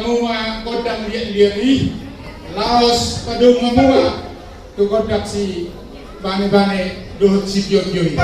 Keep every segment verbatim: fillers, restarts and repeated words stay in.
Hamu ma gondang liat-liat i, laos padomu hamu ma tu gondang si bane-bane dohot si tio-tio i.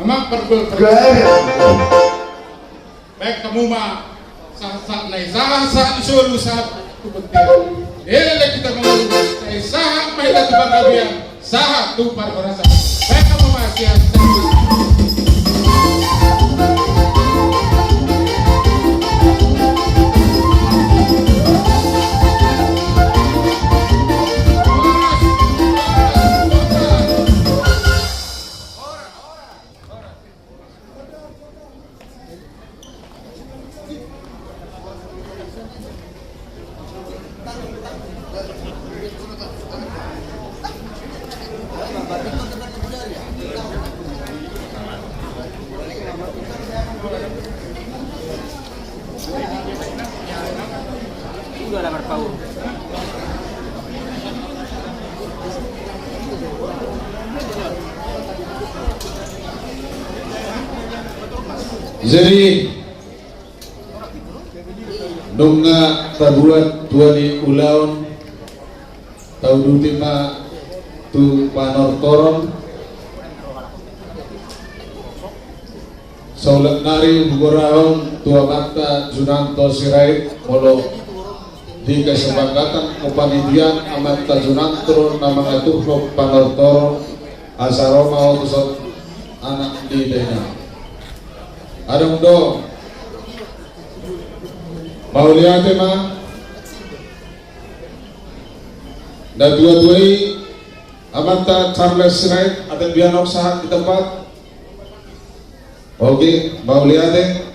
Amang pargual pargual. Gabe. Baen hamu ma sahat-sahat nai, sahat-sahat ni solu, sahat tu bontean. Elek hita mangolu, sai sahat ma hita tu panggabean, sahat tu parhorasan. Baen hamu ma sian. Jadi, nunga tabuat tua ni ulaon, tauduti ma tu panortoron. Saulak nari hugorahon tu amanta Junanto Sirait, molo di kesepakatan kepanitiaan amanta Junanto na mangaturhon panortoron, asa ro ma utusan anak di dainang. Adong do. Mauliate ma. Natua-tua i, amanta Charles Sirait, ate bianok sahat di tempat. Oke, mauliate.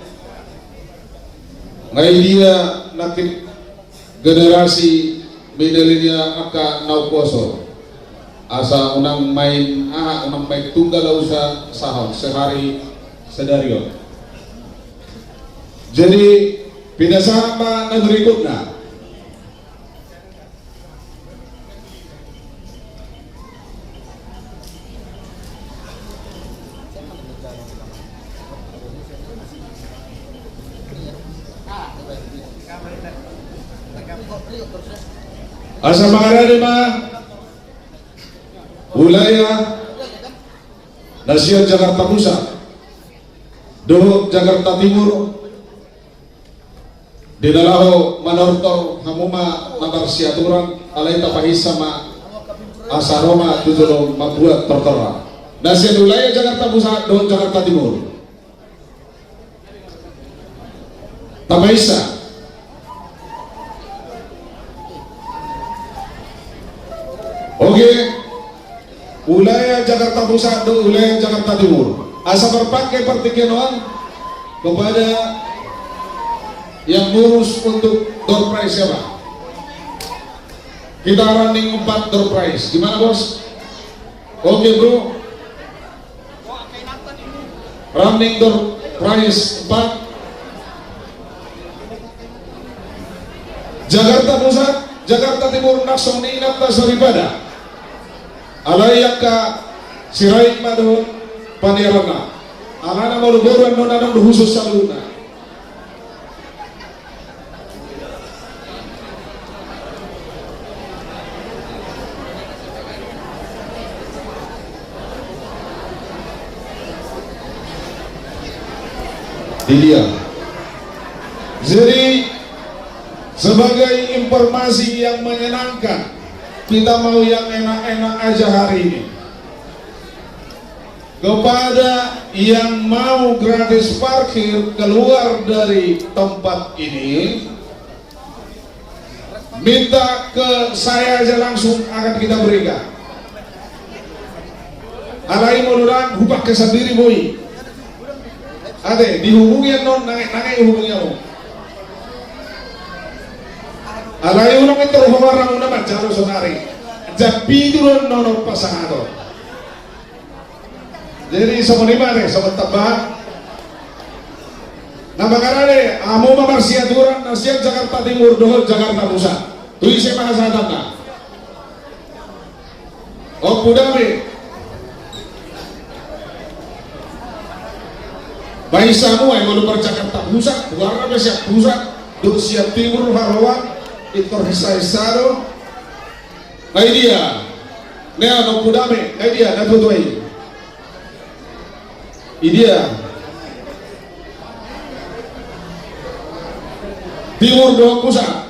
Ngai dia nangkin generasi milenial angka na umposo. Asa unang main aha, unang main tunggal, usa sahon sehari sedari on. Jadi, pinasahat ma na berikutna. Asa mangarade ma wilayah na sian Jakarta Pusat dohot Jakarta Timur. Di na laho manortor hamu ma na marsiaturan, alai tapahinsa ma asa ro ma tu jolo mambuat tortoran. Na sian wilayah Jakarta Pusat dohot Jakarta Timur. Tapahinsa. Oke. Wilayah Jakarta Pusat dohot wilayah Jakarta Timur. Asa marpangke partingkian on kepada yang ngurus untuk door prize, siapa? Kita running empat door prize. Gimana, Bos? Oke, Bro. Running door prize empat. Jakarta Pusat, Jakarta Timur, nang songon i inanta soripada. Alai angka Sirait ma dohot paniaranna. Alana molo boru annon adong do hushus saluhutna. Di dia. Jadi, sebagai informasi yang menyenangkan, kita mau yang enak-enak aja hari ini. Kepada yang mau gratis parkir keluar dari tempat ini, minta ke saya aja langsung, akan kita berikan. Alai molo ndang, hupake sandiri boi. Ate, dihubungi annon, nange, nange hubungi hamu. Alai unang intor ho aranguna manjalo sonari. Jam pitu do annon pasahaton. Jadi songon i ma ate, songon tambahan. Na mangarade, hamu ma marsiaturan na sian Jakarta Timur dohot Jakarta Pusat. Tu ise ma hasahatanna? Ompu Dame. Pahinsa hamu ai, molo par Jakarta Pusat, goarna pe sian Pusat dohot sian Timur haroan, intor hinsa-hinsa do. Nai dia? Nea, Ompu Dame, nai dia natuatua i? Idia? Timur dohot pusat.